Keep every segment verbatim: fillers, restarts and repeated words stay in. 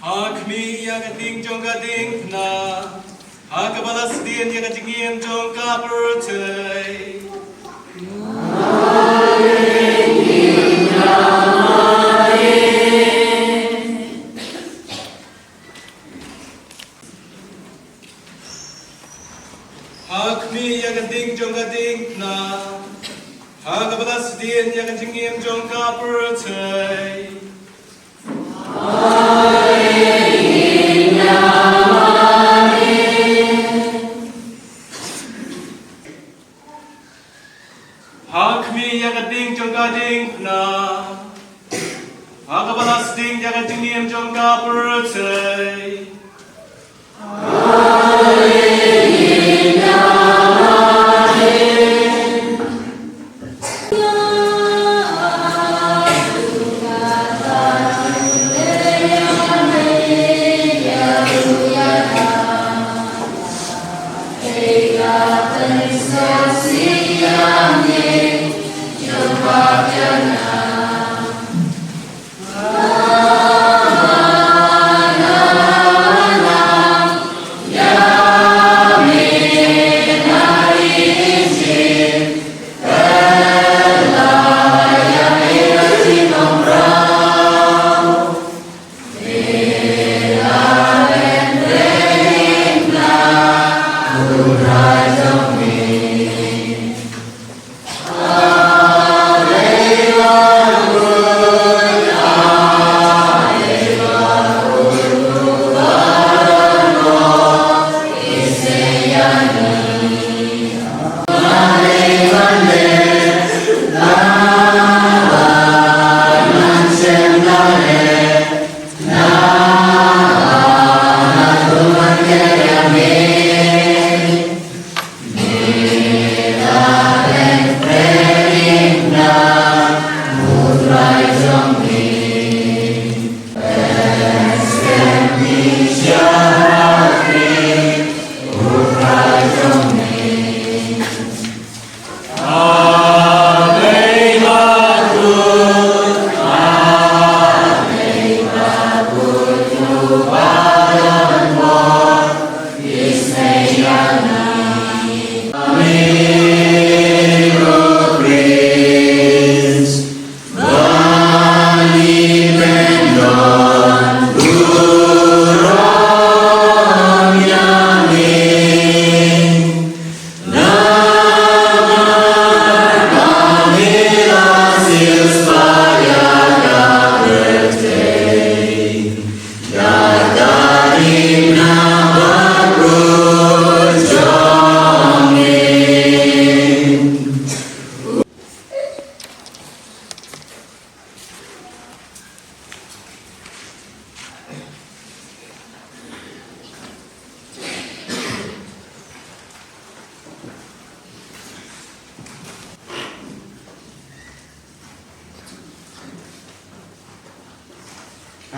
Ha khmih ïa ka ding jong ka diengphna, ha kaba la sdien ïa ka jingim jong ka pyrthei. Ha khmih ïa ka ding jong ka diengphna, ha kaba la sdien ïa ka jingim jong ka pyrthei. Ha khmih ïa ka ding jong ka diengphna, ha kaba la sdien ïa ka jingim jong ka pyrthei.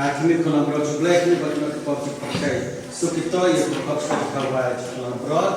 Ah, kine ko lam rot sublek ni bagi nak kepop supak kai. Sukito ye kepop supak kawai lam rot.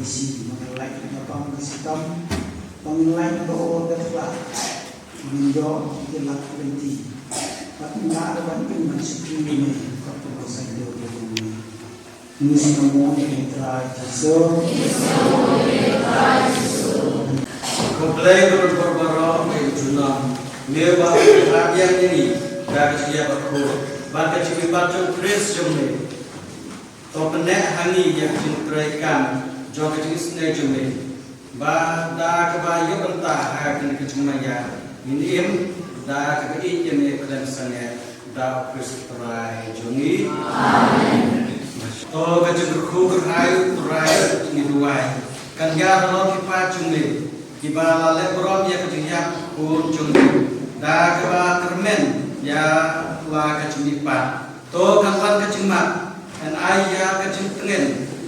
Isi, ma nga lait na bam ka sitam, ba nga lait na ba o da tla, ngin ïoh ki lak lynti. Bad nga da ban pynban shakri ïa me, kot ba nga saiñdur ïa me. Ngi sngew mo ïa u Trai Jisu. Ko Blei ko don por baroh. Junom, me ba u la biang ïa ngi da ka jingïap bakhuid bad ka jingmihpat jong u Khrist jong me. To pynneh ha ngi ïa ka jingtrei kam jong ka jingisynei jong me, ba da kaba ïoh bynta ha kane ka jingmaïa ngin im da kaba ïeit ïa me khlem sangeh, da u Khrist u Trai jong ngi. Amen. To ka jingkyrkhu kyrhai u Trai, ngi duwai, kan ïa halor ki paid jong me kiba la leh burom ïa ka jingïap khun jong me da kaba kyrmen ïa la ka jingmihpat. To kan wan ka jingmap, kan ai ïa ka jingtngen,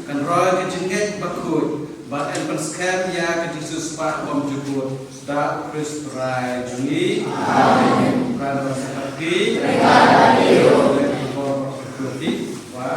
kan roi ka jingngeit bakhuid bad kan pynskhem ïa ka jingsiewspah bymjukut, da u Khrist u Trai jong ngi. Amen. Trai Blei bad phi. Wa